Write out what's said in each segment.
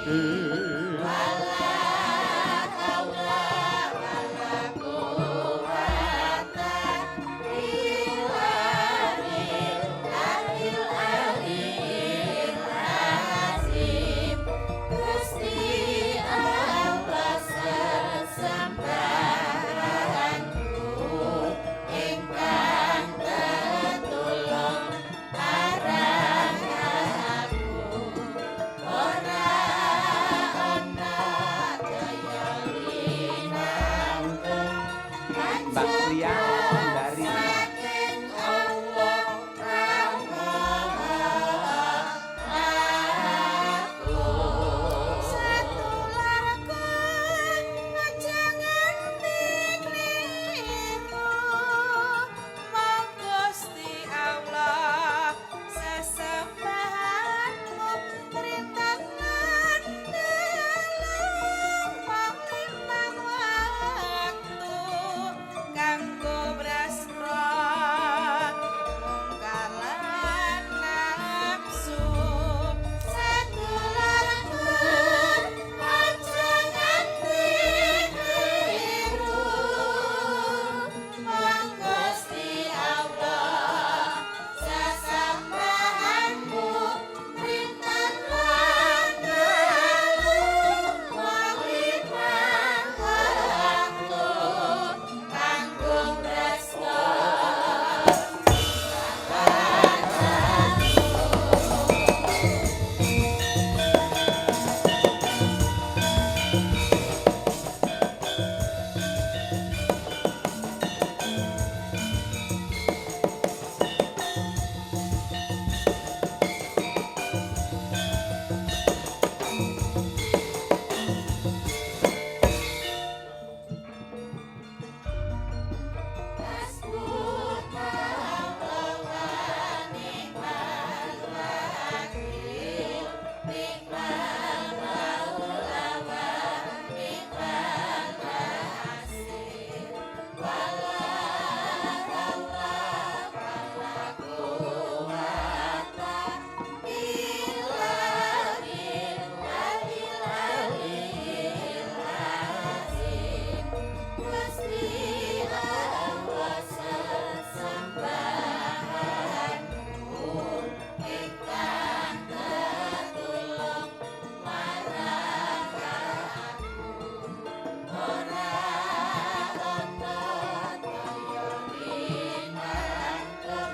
Mbak Ria dari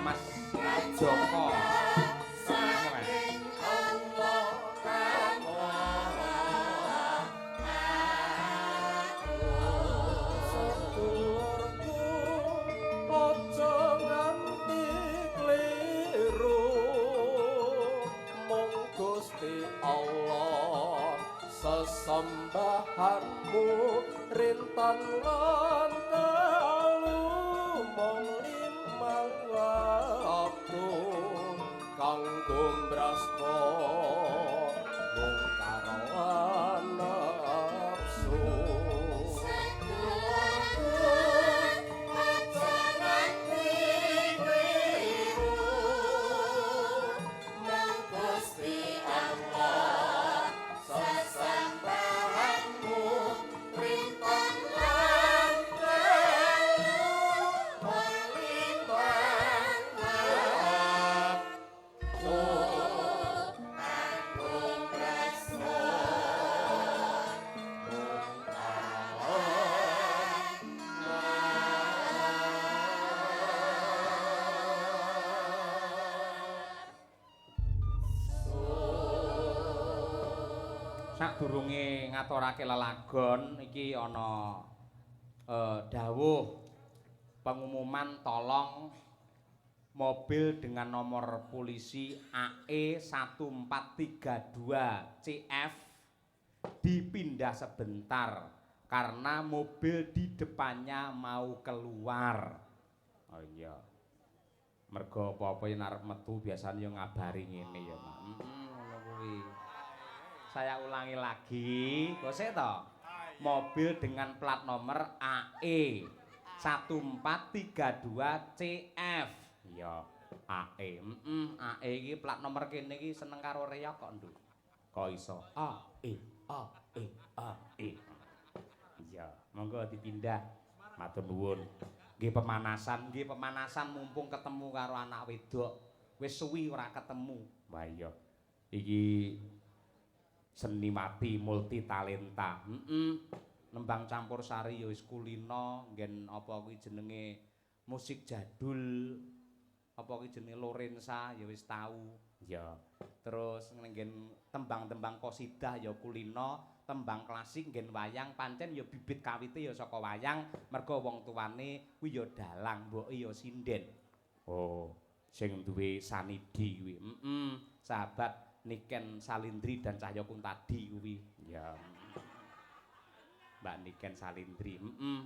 Mas Joko. Sedulurku aja nganti kliru mung Gusti Allah sesembahanmu rinten lan telu mung limang wektu kanggo mbrasma mungkar lan nafsu. Sadurunge ngaturake lelagon iki ana dawuh pengumuman, tolong mobil dengan nomor polisi AE 1432 CF dipindah sebentar karena mobil di depannya mau keluar. Oh iya. Mergo apa-apa yen arep metu biasanya yo ngabari ngene ya, Mak. Ngono kuwi. Saya ulangi lagi, kok to? Mobil dengan plat nomor AE 1432 CF. Iya, AE. AE iki plat nomor kene iki seneng karo reog kok, Nduk. Kok iso? A E A E A E. Iya, monggo dipindah. Matur nuwun. Nggih pemanasan mumpung ketemu karo anak wedok. Wis suwi ora ketemu. Wah iya. Iki seniwati multi talenta. Heeh. Nembang campur sari ya wis kulino, nggen apa kuwi jenenge musik jadul. Apa kuwi jenenge Lorenza ya wis tau. Ya. Terus nggen tembang-tembang qasidah ya kulino, tembang klasik nggen wayang pancen ya bibit kawite ya saka wayang mergo wong tuane kuwi ya dalang, mboke ya sinden. Oh, sing duwe sanidi kuwi. Heeh, sahabat Niken Salindri dan Cahya Kuntadi kuwi. Ya. Mbak Niken Salindri. Heeh.